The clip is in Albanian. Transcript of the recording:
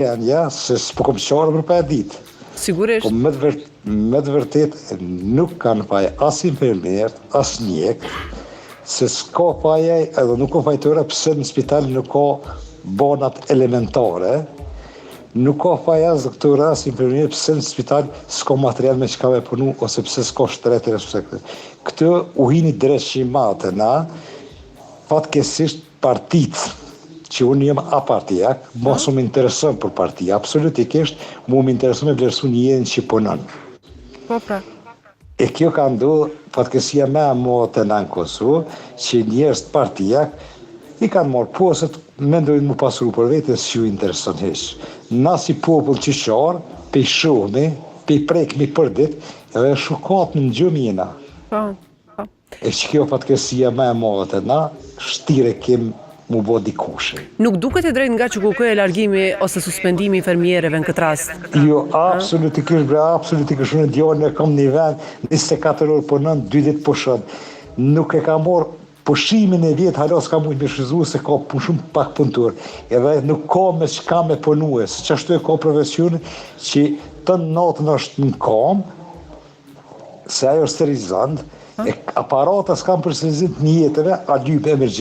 Janë ja, se s'po kom qarë për pa e ditë. Sigurisht. Po me të, vërt, me të vërtet nuk kanë faj as infermierët, as mjek, se s'ka faj edhe nuk ka fajtore pse në spital nuk ka bonat elementare, nuk ka faj as doktora, as infermierë pse në spital s'ka material me çka me punu ose pse s'ka shtretër ose pse këtë. Këtë u hini dreqi matë na, fatkeqësisht partitë që unë jam apartijak, mos më intereson për parti, absolutikisht, mu më intereson me vlerësu njerin që punon. Po pra. E kjo ka ndodhur fatkeqësia më e madhe te na në Kosovë, që njerëz të partijak i kanë marrë postet, mendojnë mu pasuru për vete, s'ju intereson hiç. Na si popull qyqar, pe shohmi, pe prekmi për dit, edhe shukat në gjumë jena. Po. Po. E që kjo fatkeqësia më e madhe te na, shtire kem mu bo dikushi. Nuk duket e drejtë nga QKUK-ja largimi ose suspendimi i infermiereve në këtë rast. Jo, absolutikisht, bre, absolutikisht, unë djalin e kam një vend, 24 orë punon, 2 ditë pushon. Nuk e ka marrë pushimin e vjetë, hala s'ka mujtë me shfrytzu se ka pu shumë pak punëtor. Edhe nuk ka me çka me punue, se qashtu e ka profesionin që të natën është në kam, se ajo është sterilizant, e aparata s'kam për sterilizim të mjeteve, a lyp emergjencë.